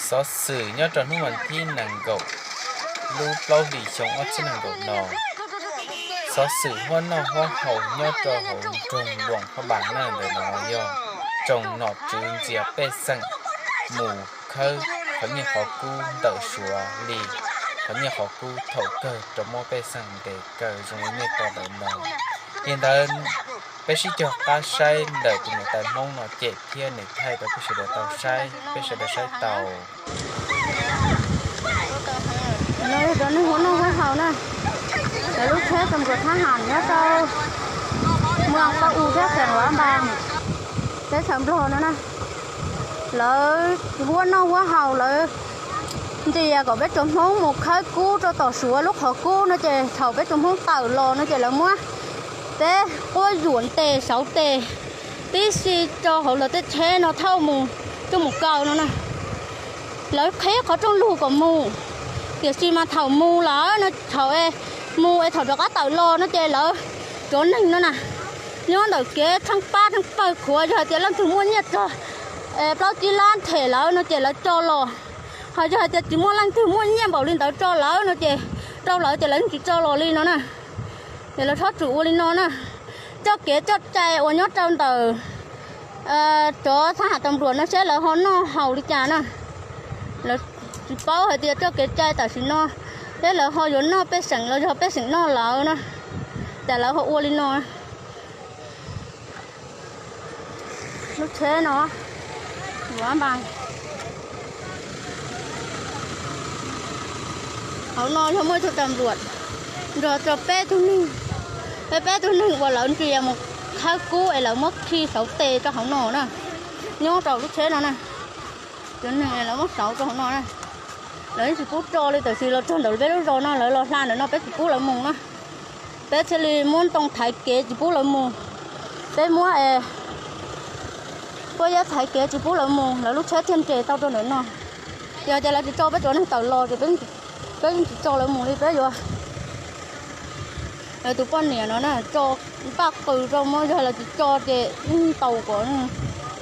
Xov xwm nyob rau hnub vas thib nees nkaum lub plaub hlis xyoo ob txhiab nees nkaum no, xov xwm huab noj huab haus nyob rau hauv nroog Luam Phab Npas na, ntawm no yog tsoom nom tswv ntxias pej xeem mus khawb qhov nyiaj qhov kub ntawm Suav li qhov nyiaj qhov kub thaum kawg rau muab pej xeem ntes kaw zoo li nej pom ntawm no. Li ntawd, peb sib cog qab saib ntawm tus niam tais Hmoob no cem thiab nws thaij rau peb sawv daws tau saib, peb sawv daws saib tau. No yog cov neeg huab noj huab haus na, cov lub tsheb txoos nkuas thab ham nyob rau muas Paj U thiab xeem Luam Npas, teb chaws Nplog no na. Lawv huab noj huab haus, lawv ntias kom peb cov Hmoob mus khawb kub rau tom Suav lub qhov kub no ces thaum peb cov Hmoob tawm los no ces lawv muab peb quab yuam ntes sauv tes tib si rau hauv lawv tej tsheb no thauj mus coj mus kaw no na. Lawv qhib qhov rooj lug kom mus, tiam sis mas thaum mus lawm no, thaum mus es thaum rov qab tawm los no ces lawv, cov neeg no na, nyob ntawm kev tsheej pab tsheej pawg qhuav, yog hais tias leej twg muaj nyiaj txog plaub tsib lab them lawv no ces lawv tso los. Ho yog hais tias tsis muaj leej twg muaj nyiaj npaum li ntawd tso lawv no ces, rau lawv ces lawv tsis tso los li no na. Ces lawv txhob txwm ua li no na. Txoj kev txoj cai uas nyob rau ntawm cov thab ham tas npluam no seb lawv ho noj haus li cas na. Lawv tsis paub hais tias txoj kev cai tam sim no seb lawv ho yuav noj pej xeem los yog pej xeem noj lawv na, cas lawv ho ua li no. Lub tsheb no, Luam Npas, hauv no yog muaj ib tug tas npluam nrog rau peb tug neeg, peb peb tug neeg uas lawv ntsia mus khawb kub es lawv muab khi sauv tes rau hauv no na, nyob rau lub tsheb no na. Cov neeg es lawv muab sauv rau hauv no na, lawv yeej tsis pub tso li, tiam sis los txog ntawm peb lub zos no lawv los hla ntawm no peb tsis pub lawv mus na. Peb thiaj li muab ntoo thaiv kev tsis pub lawv mus. Peb muab es, puab yab thaiv kev tsis pub lawv mus, lawv lub tsheb thiaj nres tau rau ntawm no. Yog tias lawv tsis tso peb cov neeg tawm los ces peb yeej tsis tso lawv mus li, peb yuav, lawv tus poj niam no na, tso npaj qws rau, muab, yog lawv tsis tso ces yeej ntaus kom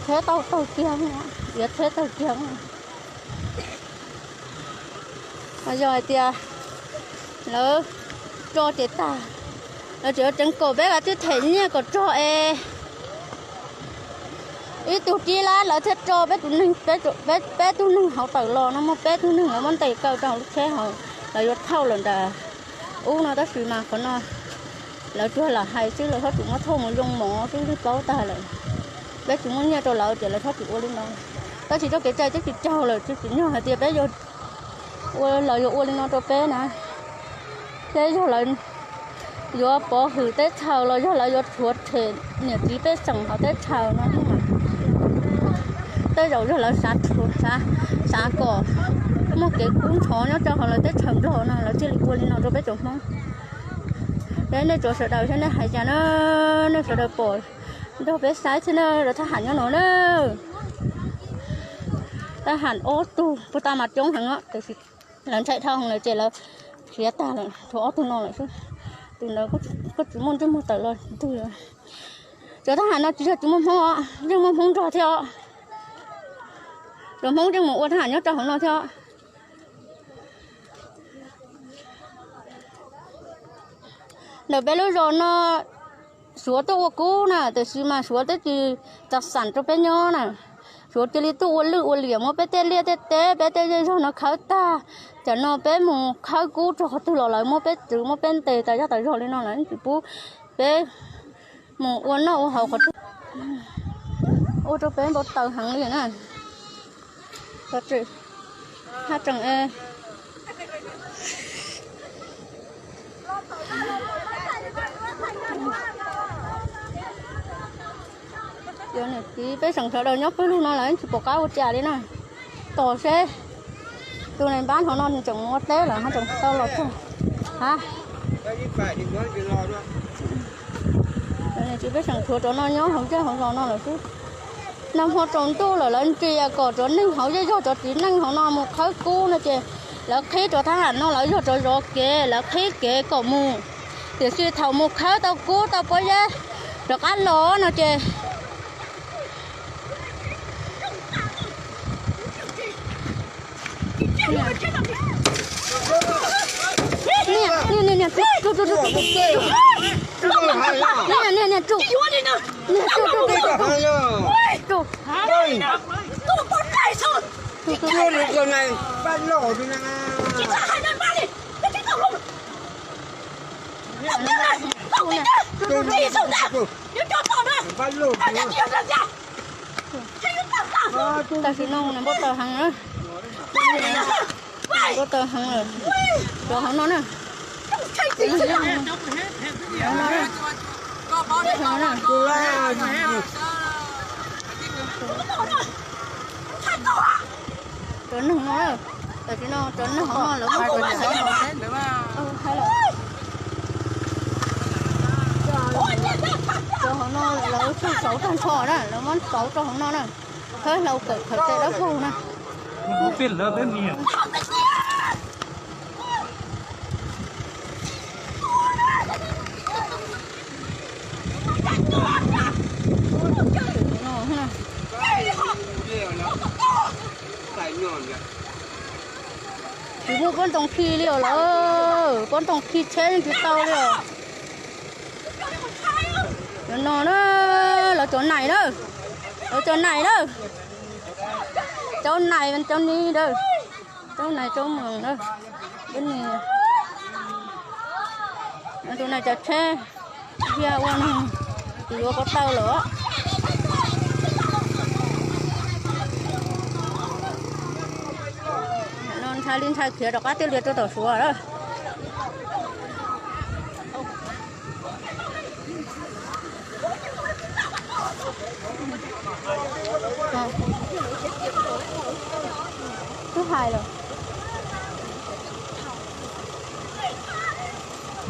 tsheb tau tawg kiag, yuav tsheb tawg kiag. Yog hais tias lawv tso ces tag, lawv tseem yuav tseev kom peb kav tsij them nyiaj kom txog es ib tug tsib lab lawv thiaj tso peb tug neeg, peb tug neeg hauv tawm los no, muaj peb tug neeg lawv muab ntes kaw rau hauv lub tsheb hauv, lawv yuav thauj lawm nram ub no, tab sis mas qhov no lawv tsuas lam hais xwb, lawv txhob txwm muab thauj mus yoo mov xwb, yeej paub tag lawm. Peb tsis muaj nyiaj rau lawv ces lawv txhob txwm ua li no. Tab sis txoj kev cai twb tsis raug lawm, tsis tsim nyog hais tias peb ua, lawv yuav ua li no rau peb na. Seb yog lawv yuav pov hwm teb chaws los yog lawv yuav rhuav tshem niam txiv pej xeem hauv teb chaws no. Tej zaum yog lawv xav, xav kom muaj kev kub ntxhov nyob rau hauv lawv teb chaws Nplog no lawv thiaj li ua li no rau peb tsoom Hmoob. Seb nej tsoom sawv daws seb nej hais cas na, nej sawv daws pom nrog peb saib thiab na, lawv thab ham nyob no na. Thab ham ob tug puag ta mas coob heev os, tiam sis lawv ntshai dhau lawm ces lawv khiav tag lawm, tshuav ob tug no lawm xwb. Tus ntawd kuj tsis muaj ntsej muag tawm los twg. Cov thab ham no tsis yog tsis muaj Hmoob os, yeej muaj Hmoob nrog thiab os. Cov Hmoob yeej mus ua thab ham nyob rau hauv no thiab os. Ntawm peb lub zos no Suav tuaj ua kub na, tiam sis mas Suav twb tsis txav xam rau peb nyob na. Suav cia li tuaj ua lwj ua liam muab peb tej liaj tej teb, peb tej zej zog no khawb tag. Tam no peb mus khawb kub rau qhov twg los lawv muab peb txwv muab peb ntes tas zaj tas zog li no lawv tsis pub peb mus ua noj ua haus qhov twg. Ua rau peb npau taws heev li na. Haj tseem Cov niam txiv pej xeem sawv daws nyob pawg lug no lawv tsis pom qab ua cas li na. Tos seb tus nais npab hov no nws tseem mus ua teb lawm ho tseem tsis tau los txog. Ha, cov niam txiv pej xeem tshuav cov no nyob hauv zej hauv zos no lawm xwb. Nag hmo tsaus ntuj lawm lawv ntsia kom cov neeg hauv zej zog cov txiv neej hauv no mus khawb kub no ces lawv qhib cov thab ham no lawv yog cov zov kev, lawv qhib kev kom mus. Tiam sis thaum mus khawb tau kub tau pob zeb rov qab los no ces Niam, niam, niam, niam, tsum, tsum, tsum, tsum, tsum. Niam, niam, niam, tsum. Niam, tsum, tsum, tsum, tsum. Tsum. Tsum, tsum. Tam sim no nws npau taws heev na. Npau taws heev lawm. Cov hauv no na. Hauv no na. Cov neeg no na. Tam sim no cov neeg hauv no lawv muab cov neeg hauv no. Cov hauv no lawv tsuj sauv tag nrho na, lawv muab sauv rau hauv no na. Khawb hlau kawm khaws tes dawb paug na. Tsis muaj pob ntoo khi li os lawm, pob ntoo khi tsheb yeej tsis tau li os. Cov no na, lawv cov nais na, lawv cov nais na, cov nais cov ni na, cov nais cov moos na, tus nais cov tsheb, yog ua no, tus yuav ko taw lawm. No ntshai li ntshai khiav rov qab tiaj lias rau tom Suav lawm. Twb hais lawm,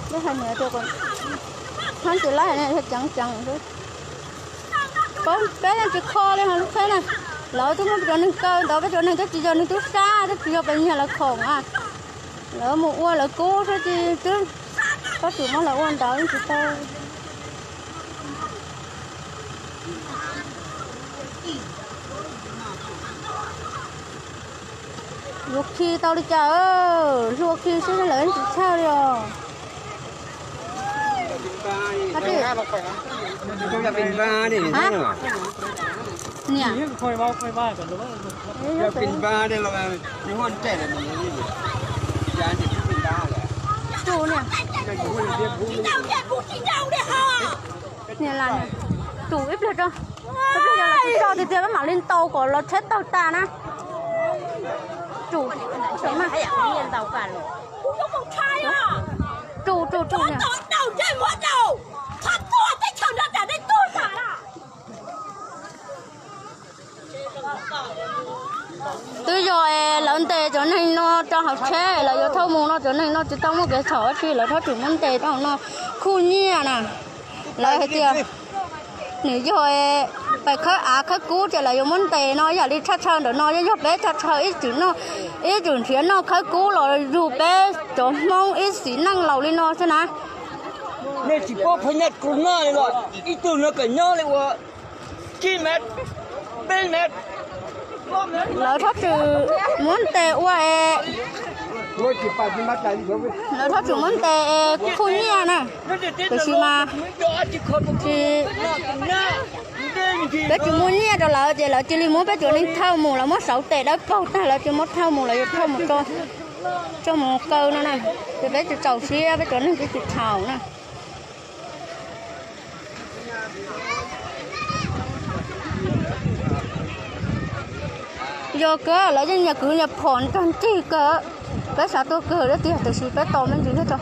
twb hais niam tias kom txhob tsis laij, ceev ceev xwb. Peb yeej tsis kho li lub tsheb na, lawv twb muab peb cov neeg kaw ntawd, peb cov neeg twb tsis yog neeg tub sab, twb tsis yog pes nyiag lawv khoom a. Lawv mus ua lawv kub xwb ces twb, tab sis muab lawv ua ntawd yeej tsis tau. Yuav khi tau li cas, hlua khi xwb lawv yeej tsis tshaj li os. Niam, niam las, tsum ib pliag tso, ib pliag tso los tsis tso tiag tiag peb mam li ntaus kom los tsheb tawg tas na. Tsum, tsum, tsum niam. Twb yog es lawv ntes cov neeg no rau hauv tsheb, lawv yuav thauj mus no, cov neeg no tsis tau muaj kev txhaum dab tsi, lawv txhob txwm muab ntes rau hauv no, khuj nyiaj na. Lawv hais tias nws yog pais khawb av khawb kub ces lawv yuav muab ntes no, yam li tshaj tawm ntawm no yog peb tshaj tawm ib txwm noj, ib txwm nrhiav noj khawb kub los yug peb cov Hmoob ib sim neej laus li no xwb na. Nej tsis paub phab nyaj kuv noj li los ib tug no kom nyob li ua kib mev, peb mev. Lawv txhob txwm muab ntes ua es, lawv txhob txwm muab ntes es khuj nyiaj na. Tiam sis mas tsis, peb tsis muaj nyiaj rau lawv ces lawv cia li muab peb cov neeg thauj mus, lawv muab sauv tes dawb paug tag lawv cia li muab thauj mus, lawv yuav thauj mus tso, coj mus kaw no na. Ces peb tsis txaus siab, peb cov neeg twb tsis txhaum na. Yog kawg lawv yeej nyias kwv nyias phom tag nrig kawg, peb xav tuag kawg thiab tiag, tiam sis peb tos me ntsis thiab tso.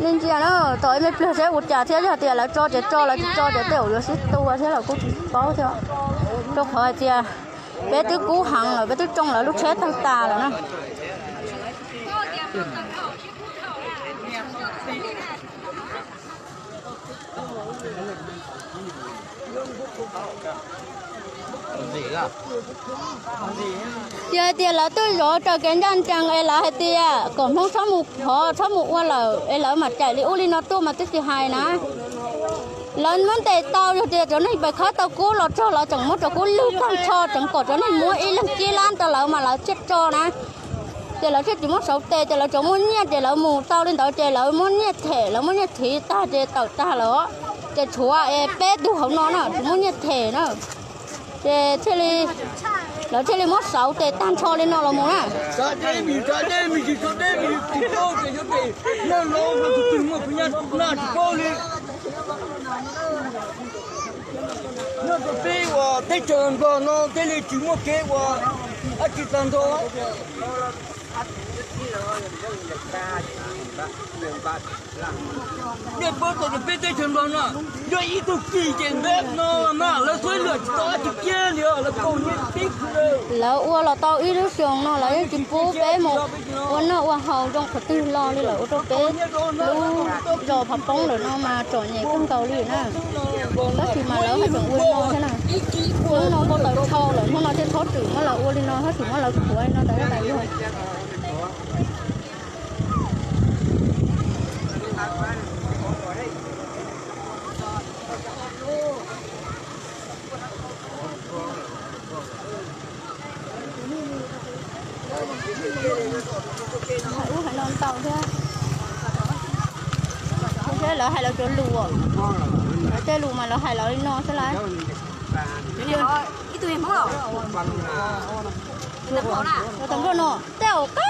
Nej ntsia na, tos ib me pliag seb ua cas thiab, yog tias lawv tso ces tso, lawv tsis tso ces tej zaum yuav sib tua thiab los kuj tsis paub thiab. Rau qhov hais tias peb twb kub heev lawm, peb twb tsoo lawv lub tsheb tawg tas lawm na. Yog hais tias lawv twb zov raws kev ncaj ncees es lawv hais tias kom Hmoob txhob mus phov txhob mus ua lawm es lawv mam caim li ub li no tuaj mas twb tsis hais na. Lawv muab ntes tau, yog tias cov neeg pais khawb tau kub los txog lawv tseem muab cov kub lwg tag nrho, tseem kom cov neeg muab ib leeg kib lab rau lawv mas lawv thiaj tso na. Ces lawv thiaj tsis muab sauv tes, ces lawv tsuas muaj nyiaj ces lawv mus tau li ntawd ces lawv muab nyiaj them, lawv muab nyiaj thiv tag ces tawm tag lawm. Ces tshuav peb tug hauv no na tsis muaj nyiaj them na. Ces thiaj li, lawv thiaj li muab sauv tes tag nrho li no los mus na. Nyob rau peb uas teb chaws Nplog no thiaj li tsis muaj kev ua dab tsi tag nrho. Nej paub tias peb teb chaws Nplog no yog ib tug kis ces ntev no mas lawv suav luam tsis tau dab tsi kiag li, lawv kaus nyiaj tib. Lawv ua los tau ib lub xyoos no lawv yeej tsis pub peb mus ua noj ua haus zoo qhov twg los li, lawv ua rau peb lub zos Phav Poob lawm no mas txom nyem kawg nkaus li na. Tab sis mas lawv haj tseem ua li no thiab na. Hnub no npau taws dhau lawm, hnub no thiaj txhob txwm muab lawv ua li no, txhob txwm muab lawv khuav li no ntawd tas yog. Hais ub hais no ntau thiab. Thiab lawv hais lawv cov lus, lawv tej lus mas lawv hais lawv li no xwb lawm. Cov tam nplua no tej zaum kab.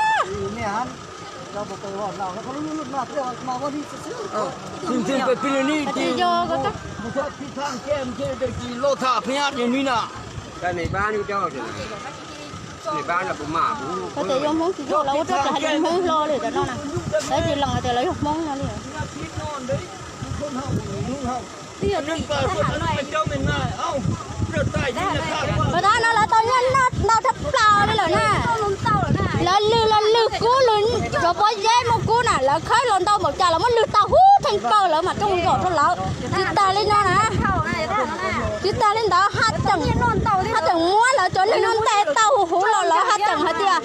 Tsis yog, koj tias yog Hmoob tsis yog lawv ua rau cov hais lus Hmoob hlo li tam no na. Lawv tsis lees tias lawv yog Hmoob no li. Tab no lawv tau nyiaj ntau tshaj plaws li lawm na. Lawv lwg los lwg kub, lwg cov pob zeb muaj kub na, lawv khawb los ntau npaum cas lawv muab lwg tau huv theej plaws lawv mam rooj zom rau lawv. Tsis tas li no na, tsis tas li ntawd haj tseem, haj tseem muab lawv cov neeg no ntes tau huv huv los lawv haj tseem hais tias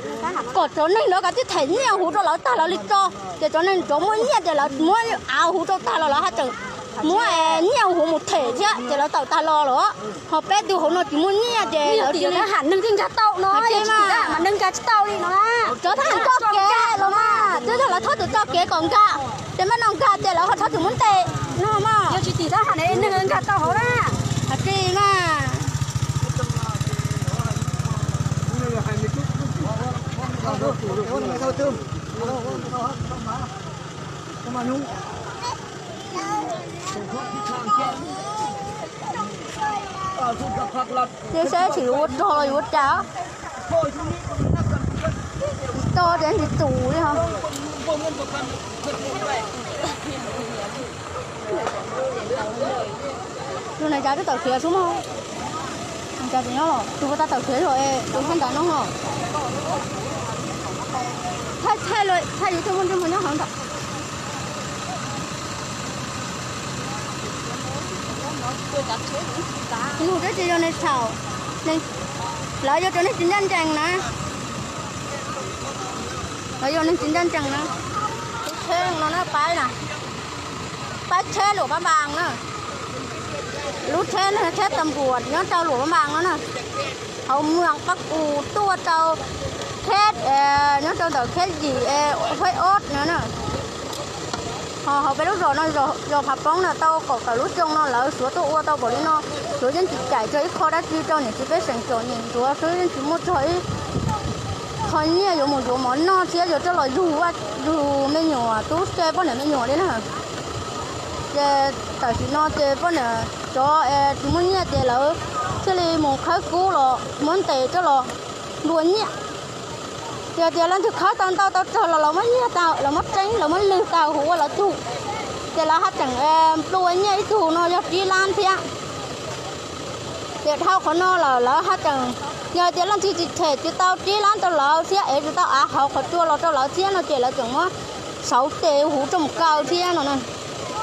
kom cov neeg ntawd kav tsij them nyiaj huv rau lawv tag lawv li tso. Ces cov neeg cov muaj nyiaj ces lawv muab av huv rau tag los lawv haj tseem muab nyiaj huv mus them thiab ces lawv tawm tag los lawm. Ho peb tug hauv no tsis muaj nyiaj ces lawv cia li, cov thab ham txoj kev los mas twb yog lawv txhob txwm txoj kev kom nkag, ces npaj no nkag ces lawv ho txhob txwm muab ntes no mas. Hais tsis mas. Ces saib tsis yuav ua rog los yuav ua cas. Tsis to ces tsis tus li ho. Tus niam cas twb tawm khiav xwb mog. Niam cas tseem nyob los tus puas tau tawm khiav zog es tus nyob ntawm no ho. Thaij thaij thaij yus tej muaj ntsej muag nyob hauv ntawm. Nug twb tsis yog neeg txhaum, lawv yog cov neeg tsis ncaj ncees na. Lawv yog neeg tsis ncaj ncees na. Lub tsheb no na, pab na, pab tsheb luam pab npas na. Lub tsheb no tsheb tas npuam nyob rau luam pab npas no na. Hauv moos pab kus tuaj rau kheb, nyob rau ntawm kheb yim huab ob no na. Ho hauv peb lub zos no, zos Phav Poob no tau kaum tawm lub xyoo no lawv suav tuaj ua tau npaum li no, suav yeej tsis cais txog ib qho dab tsi rau niam txiv pej xeem txom nyem, suav xwb yeej tsis muaj txog ib qho nyiaj yuav mus yuav mov noj thiab yuav coj los yug, yug me nyuam tub se poj niam me nyuam li na. Ces tam sim no ces poj niam cov tsis muaj nyiaj ces lawv thiaj li mus khawb kub los muab ntes coj los nplua nyiaj. Yog tias leej twg khawb tau ntau tau tsawg los lawv muab nyiag tau, lawv muab tseeb, lawv muab lwg tau huv ua lawv tug, ces lawv haj tseem nplua nyiaj ib tug no yog tsib lab thiab. Ces dhau qhov no lawm lawv haj tseem, yog tias leej twg tsis them tsis tau tsib lab rau lawv thiab es tsis tau av hauv qhov tsua los rau lawv thiab no ces lawv tseem muab sauv tes huv rau mus kaw thiab no na.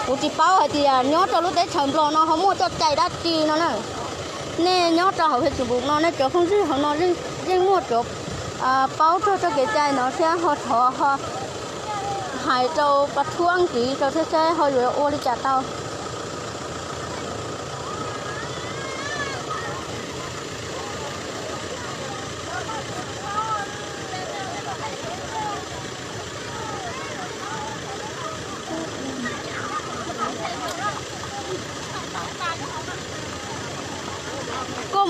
Kuv tsis paub hais tias nyob rau lub teb chaws Nplog no ho muaj txoj cai dab tsi no na. Nej nyob rau hauv Facebook no nej cov phooj ywg hauv no yeej muaj cov paub txog txoj kev cai no thiab ho thov ho hais rau pas thuam ntxiv rau thiab seb ho yuav ua li cas tau.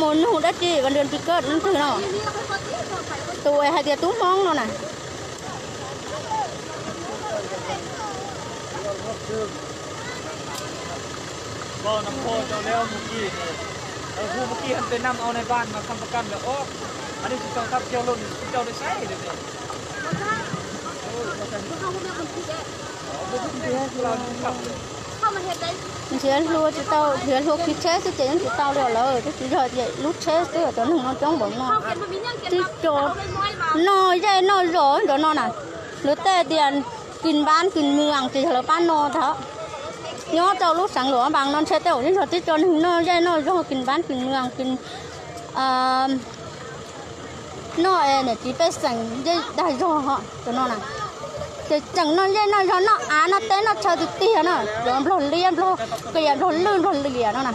Mus nug dab tsi, vas das pis kawj leej twg no? Tus uas hais tias tub Hmoob no na. Nrhiav hlua tsis tau, nrhiav hlua khi tsheb xwb ces yeej tsis tau li lawm, twb tsis yog tias lub tsheb xwb, cov neeg no coob npaum no. Tib co noj zej noj zos nrov no na, lawv tej tias kis npab kis mws ces yog lawv pab no ntag. Nyob rau lub xeev Luam Npas no ntshe tej zaum yeej yog tib co neeg noj zej noj zog kis npab kis mws kis noj niam txiv pej xeem zej dag zog cov no na. Ces tseem noj zej noj zog noj av noj teb noj chaw tiag tiag na, cov nplog liab nplog qias nplog lwj nplog liam no na.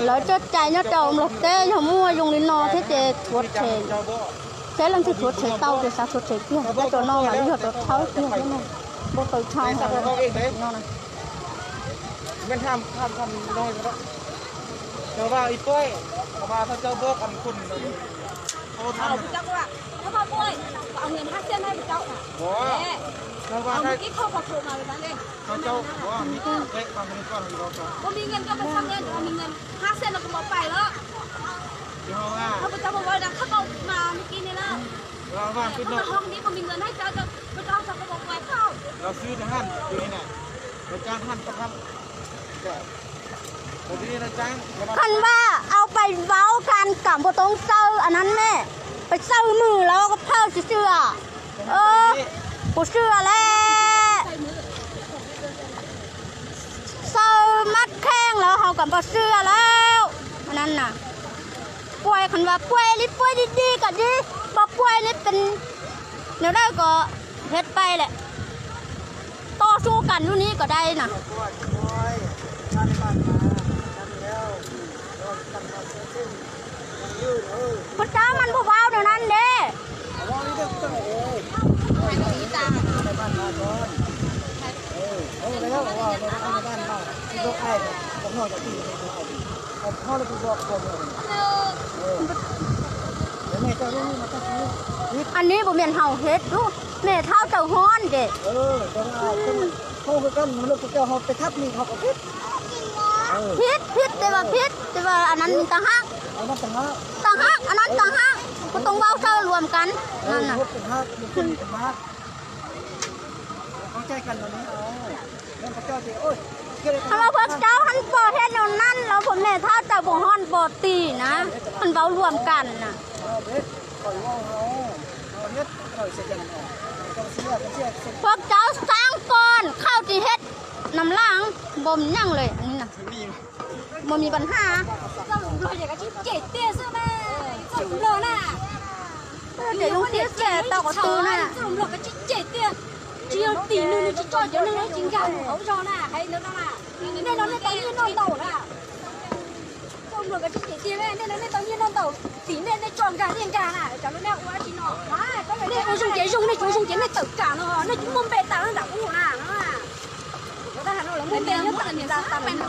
Lawv coj cai nyob rau nplog teb yog muaj zoo li no thiab ces rhuav rhem, saib leej twg rhuav rhem tau ces xav rhuav rhem kiag, cov no mas lawv yog rov thawb kiag thiab na. Npau taws tshau no na. Kheev vas au pais vauv kas kam npua toob xaw a nan ne, pais xaw mws lawv ko phawj tsis xwb a, kuv xwb a le. Xaw mab kheej lawv haus kam npua xwb a lawm. Puas kheev vas puas li puas di di kom di, npua puas li pes, nws dawb kom hiav pais lawm. Toj sub kas lub nib kom dai na. Puas cov mas npua vauv nws na ne. Anij puas miaj haus hib lub, mej thaub tawm hov ces. Phib phib tes vas phib tes vas a nan tag hab, tag hab a nan tag hab, kuv too vauv saw luam kas. Hab los puas cauv hab pom thiab nus nab los puas mej thaub tawm puas hov pom tim na, hab vauv luam kas na. Puas cauv xaab kos khauj tsis hib nam laj npau nyeej le. Mus mi pas haj. Ces zoo siab ces tau qhov twg na. Tsis yog tim nws, nws tsis tso cov neeg no tsis nkag hauv zog na, hais ntawd no na. Nej no nej tau nyiaj noj ntau na. Txoj npluag koj tsis cem tiag, nej no nej tau nyiaj noj ntau, tim nej nej tso nkag nej nkag na, cov lub nej ua dab tsi no. Nej ua zoo ces zoo, nej tsis ua zoo ces nej tawm tsam no, nej tsis muaj npe tas nram ub na. Lawv muaj npe nyob tas tas tas pais na,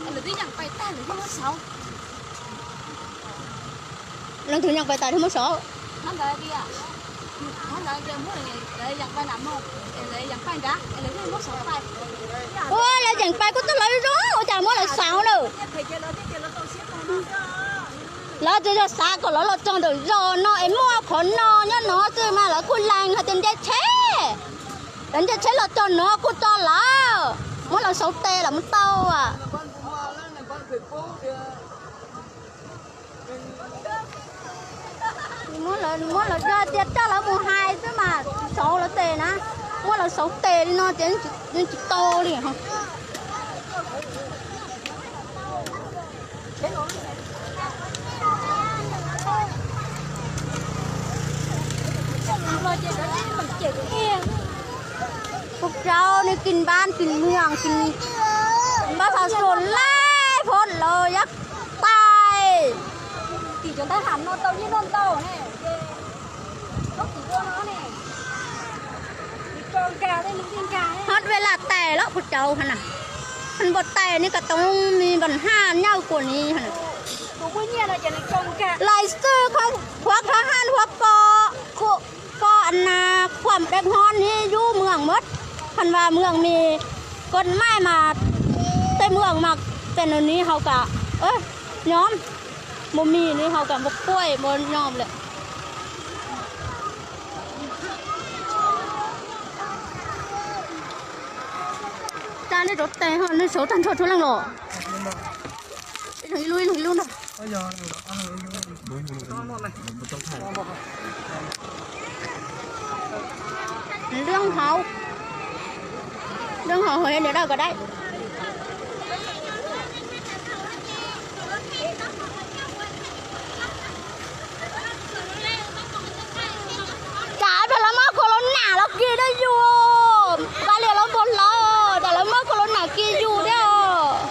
lawv twb yeem pais tag lawm thiaj muab saud. Leej twg yeej pais tas thiaj muab saud? Ua lawv yeem pais kuj tau lawv zoo ua cas muab lawv saud na. Lawv tsuas yog xav kom lawv los txog ntawm zos no es muaj qhov no nyob no xwb mas lawv kuj lees hais tias nce tsheb, lawv nce tsheb los txog no kuj tso lawv, muab lawv saud tes lawm muab tau. Muab lawv, muab lawv yog tias coj lawv mus hais xwb mas tsis saud lawv tes na, muab lawv saud tes li no ces yeej tsis tau li. Kuv cauv nws kis npab kis mws kis npab xav xuas laij phob lawv yab tais. Tim cov ntaub ham no tau nyiaj noj ntau ne, ces txhob tim ua no ne, tso nkag tej neeg thiaj nkag. Hot ve lam tais los kuv cauv hov na, npau tais ni ka toob ni npam haj nyaj kuas ni hov na. Lais xwb, qhuav kha han huav pom, ko, ko, khuam dej hov ni yub mwam mub, han vas mwam mis, ko maij mas, tej mwam mas, pem no ni hauv kam, nyob, mus mis ni hauv kam mus puaj mus nyob lawm. Cas nej rov tes ho nej sawv tag nrho txhua leej los. Ib leeg ib lub ib leeg ib lub no. Lươn hổ, lươn hổ hơi để đâu có đấy. Cas rau lawv muab corona los kis rau yus, kav liam lawv npog lawv, cas lawv muab corona kis yus thiab os.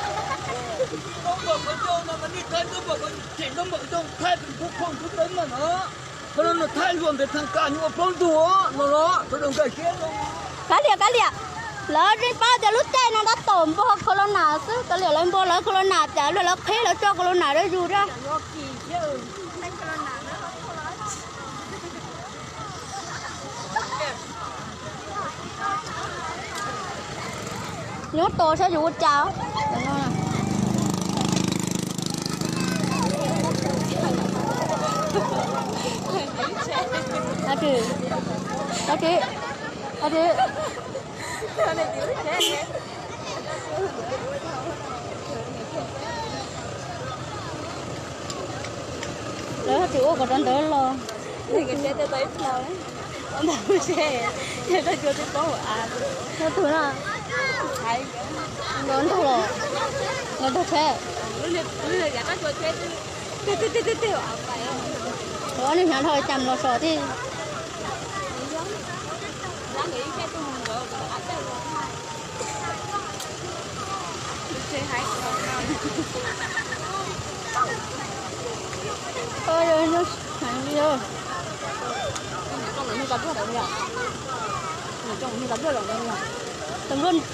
Kav liam, kav liam, lawv yeej paub tias lub caij no tab tom npog corona xwb, kav liam lawv npog lawv corona, cas lawv qhib lawv tso corona rau yus thiab. Nyob tos saib yus ua cas. Lawv tsis ua kom rau ntawd los. Tus na, nkawd nrog los, nkawd nrog tsheb. Ob niag hnyav dhau cas los so thiab. Tau npluaj